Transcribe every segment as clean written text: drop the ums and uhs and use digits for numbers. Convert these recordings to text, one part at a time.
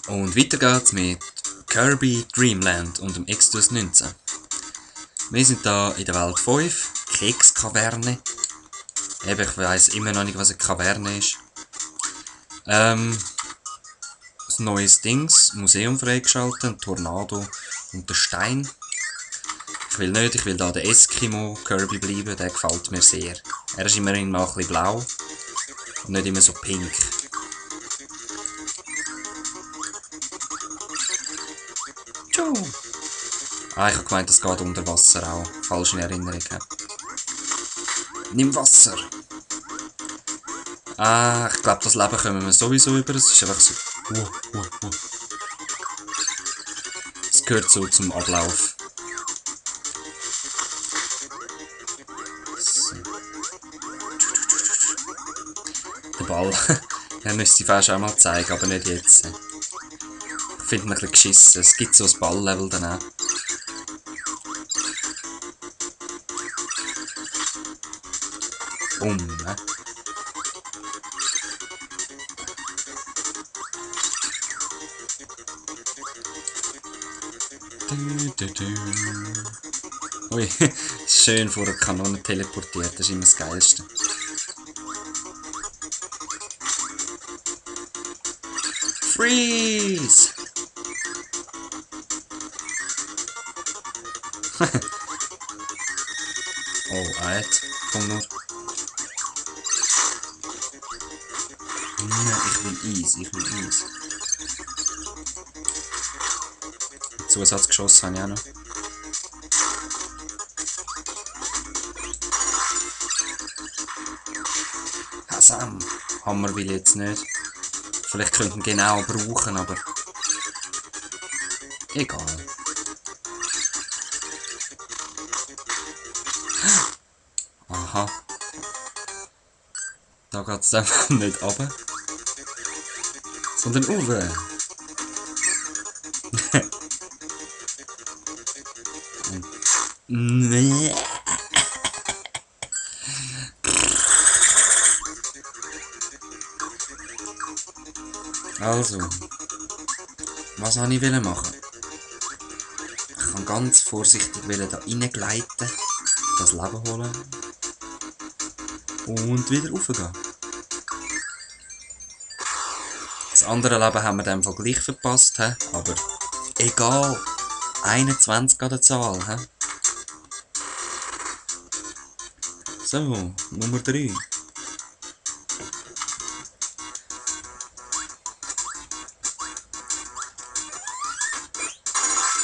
Und weiter geht's mit Kirby Dream Land und dem Exodus 19. Wir sind da in der Welt 5, Kekskaverne. Eben, ich weiss immer noch nicht, was eine Kaverne ist. Ein neues Dings, Museum freigeschaltet, ein Tornado und der Stein. Ich will da der Eskimo Kirby bleiben, der gefällt mir sehr. Er ist immerhin mal ein bisschen blau und nicht immer so pink. Ah, ich habe gemeint, das geht unter Wasser auch. Falsche Erinnerung. Nimm Wasser! Ah, ich glaube, das Leben kommen wir sowieso über. Es ist einfach so... Es gehört so zum Ablauf. So. Der Ball. Ja, müsste ich fast auch mal zeigen, aber nicht jetzt. Ich finde ihn ein bisschen geschissen. Es gibt so ein Ball-Level dann auch. Ne? Ui, schön vor der Kanone teleportiert, das ist immer das Geilste. Freeze! Oh, Alter, komm nur. Nein, ich will Eis. Zusatzgeschoss habe ich auch noch. Sam, Hammer will ich jetzt nicht. Vielleicht könnte man genau brauchen, aber... Egal. Aha. Da geht es einfach nicht runter. Sondern rauf. Nee. Also, was wollte ich machen? Ich kann ganz vorsichtig da reingleiten, das Leben holen und wieder raufgehen. Das andere Leben haben wir in dem Fall gleich verpasst, aber egal. 21 an der Zahl. So, Nummer 3.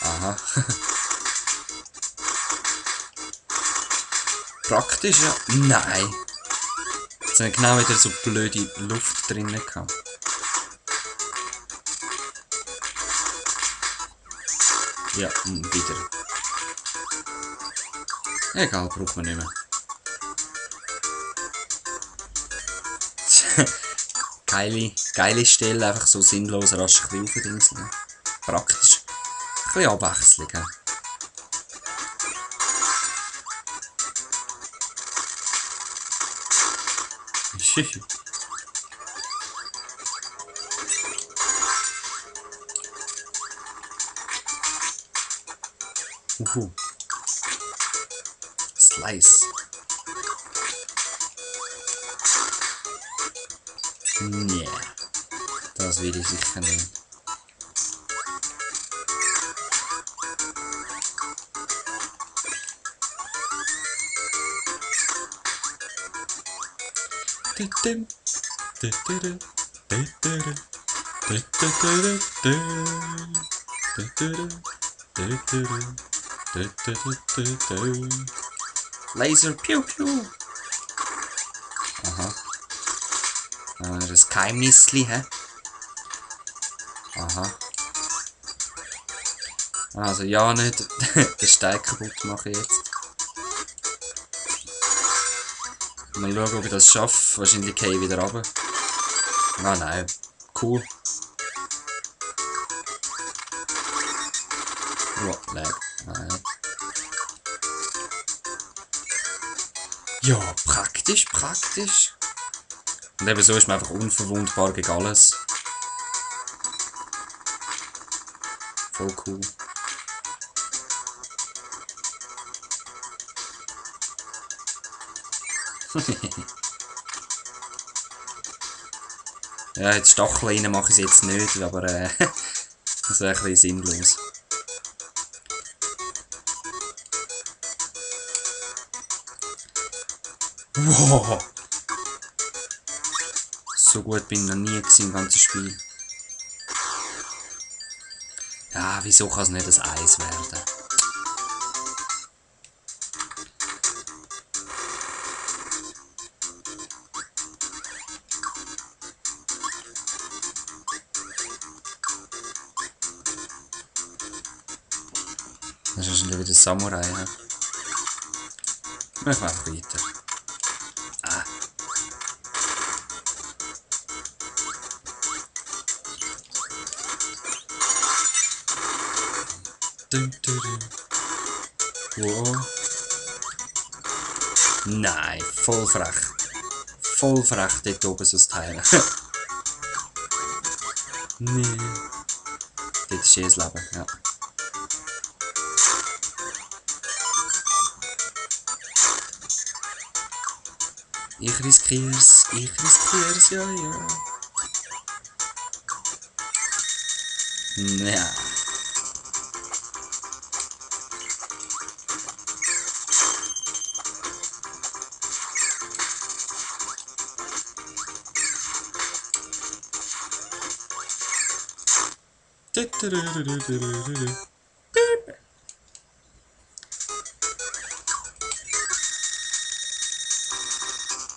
Aha. Praktisch, ja? Nein. Jetzt haben wir genau wieder so blöde Luft drinnen gehabt. Ja, wieder. Egal, braucht man nicht mehr. geile Stelle, einfach so sinnlos rasch ein bisschen aufdingseln. Praktisch. Ein bisschen Abwechslung. Slice. Nee. Das will ich sicher nicht. Laser Pew Pew. Aha. Das Geheimnisli, hä? Aha. Also ja, nicht den Stein kaputt machen jetzt. Mal schauen, ob ich das schaffe. Wahrscheinlich gehe ich wieder runter. Ah nein. Cool. Oh, lag. Nein. Ja, praktisch. Und eben so ist man einfach unverwundbar gegen alles. Voll cool. Ja, jetzt Stacheln rein mache ich es jetzt nicht, aber das wäre ein bisschen sinnlos. Wow! So gut bin ich noch nie im ganzen Spiel. Ja, wieso kann es nicht ein Eis werden? Das ist schon wieder Samurai. Ja? Machen wir einfach weiter. Ah. Dun, dun, dun. Wow. Nein, voll frech. Voll frech dort oben so das Teil. Nee. Dort ist das Leben, ja. Ich riskier's, ja, ja. Ja.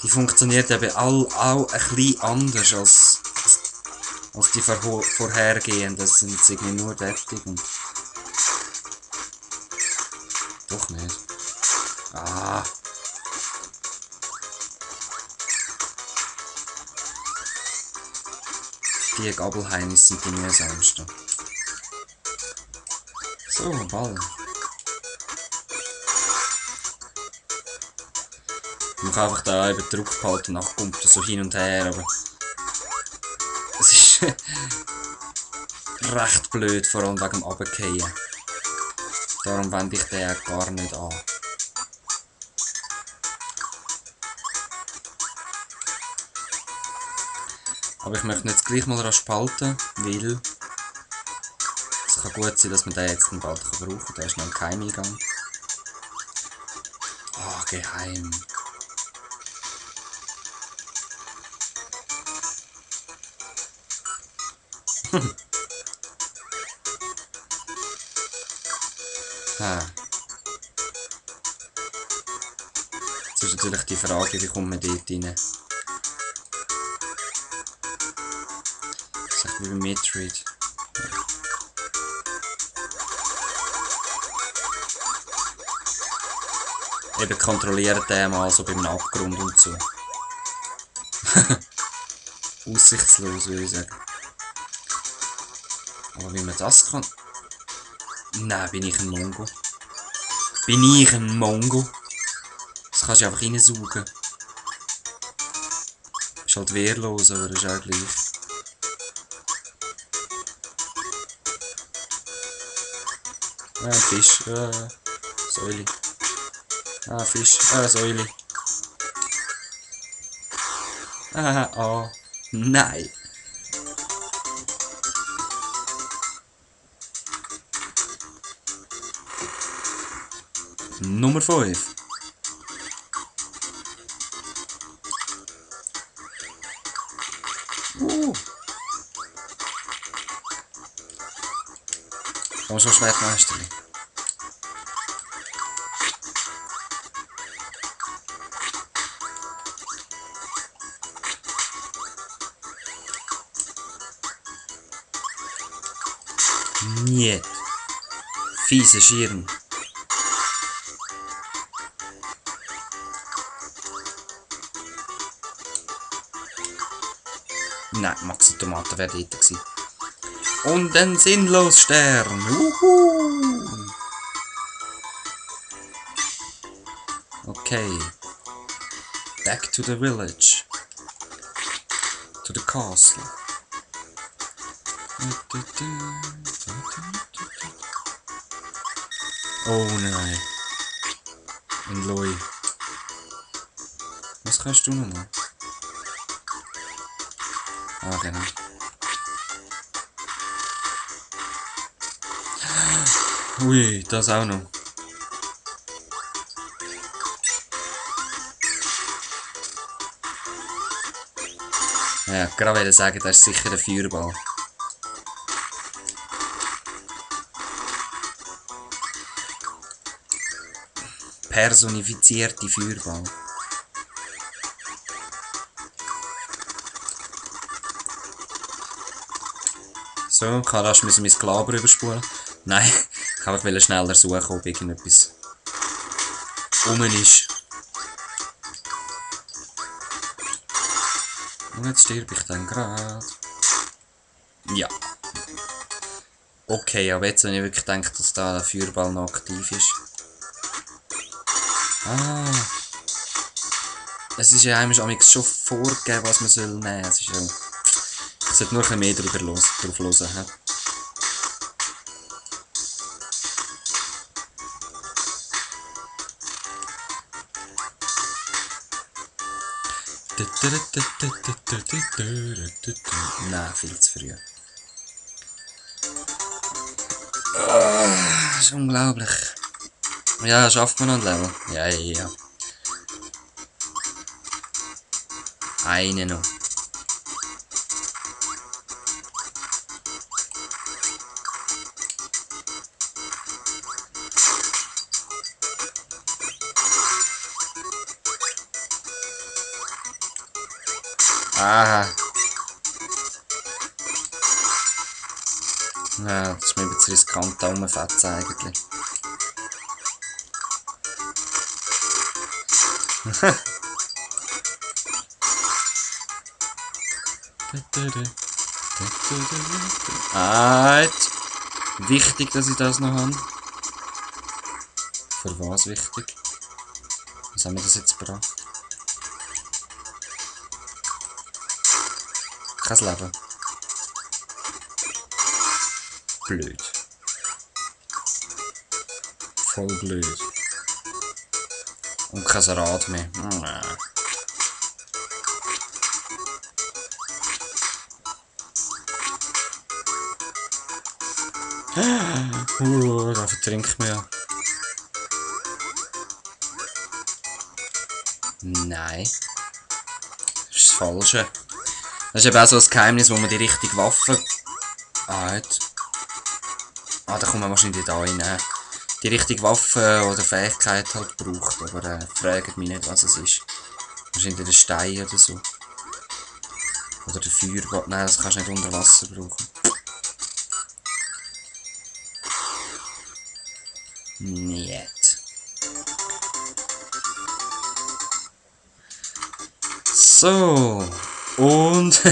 Die funktioniert eben auch ein bisschen anders als die vorhergehenden. Das sind jetzt irgendwie nur fertig und... Doch nicht. Ah. Die Gabelheinis sind die mühsamsten. So, Ball. Man kann einfach da eben Druck behalten, nachher kommt er so hin und her, aber... Es ist... recht blöd, vor allem wegen dem Runterfallen. Darum wende ich den gar nicht an. Aber ich möchte jetzt gleich mal rasch behalten, weil... Es kann gut sein, dass man den jetzt bald brauchen kann. Da ist noch ein Geheimeingang. Ah, geheim. Jetzt ist natürlich die Frage, wie kommt man dort rein? Das ist echt wie beim Metroid. Eben kontrolliert den mal so beim Abgrund und so. Aussichtslos, würde ich sagen. Aber wie man das kann... Nein, bin ich ein Mongo? Bin ich ein Mongo? Das kannst du einfach reinsaugen. Ist halt wehrlos, aber ist auch gleich. Ah, ein Fisch. Säule. Ah, Fisch. Säule. Oh. Nein. Nummer 5. Komm schon, Schwertmeisterli. Niet. Vieze Schirm. Nein, Maxi Tomate wäre dort gewesen. Und ein sinnlos Stern. Okay. Back to the village. To the castle. Oh nein. Ein Loi. Was kannst du nochmal? Ah, genau. Ui, das auch noch. Ja, gerade wollte sagen, das ist sicher ein Feuerball. Personifizierte Feuerball. So, Kalasch müssen mein Glaber überspulen. Nein, ich wollte schneller suchen, ob irgendetwas rum ist. Und jetzt stirb ich dann gerade. Ja. Okay, aber jetzt habe ich wirklich gedacht, dass da der Feuerball noch aktiv ist. Ah. Es ist ja eigentlich schon vorgegeben, was man soll nehmen soll. Es ist ja... Ich sollte nur ein bisschen mehr drauf hören. Nein, viel zu früh. Das ist unglaublich. Ja, schafft man noch ein Level? Ja. Eine noch. Aha. Ja, das ist mir ein bisschen riskant, da rumfetzen eigentlich. Wichtig, dass ich das noch habe. Für was wichtig? Was haben wir das jetzt gebracht? Kein Leben. Blöd. Voll blöd. Und kein Rad mehr. Da vertrinkt man ja. Nein. Das ist das Falsche. Das ist eben auch so ein Geheimnis, wo man die richtige Waffe... da kommt man wahrscheinlich da rein. Die richtige Waffe oder Fähigkeit halt braucht, aber fragt mich nicht, was es ist. Wahrscheinlich der Stein oder so. Oder der Feuerball. Nein, das kannst du nicht unter Wasser brauchen. Nicht. So. Und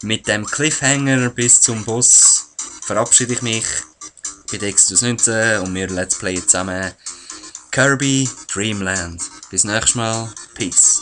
mit dem Cliffhanger bis zum Boss verabschiede ich mich. Bei Exodus 19 und wir Let's Playen zusammen Kirby Dream Land. Bis nächstes Mal. Peace.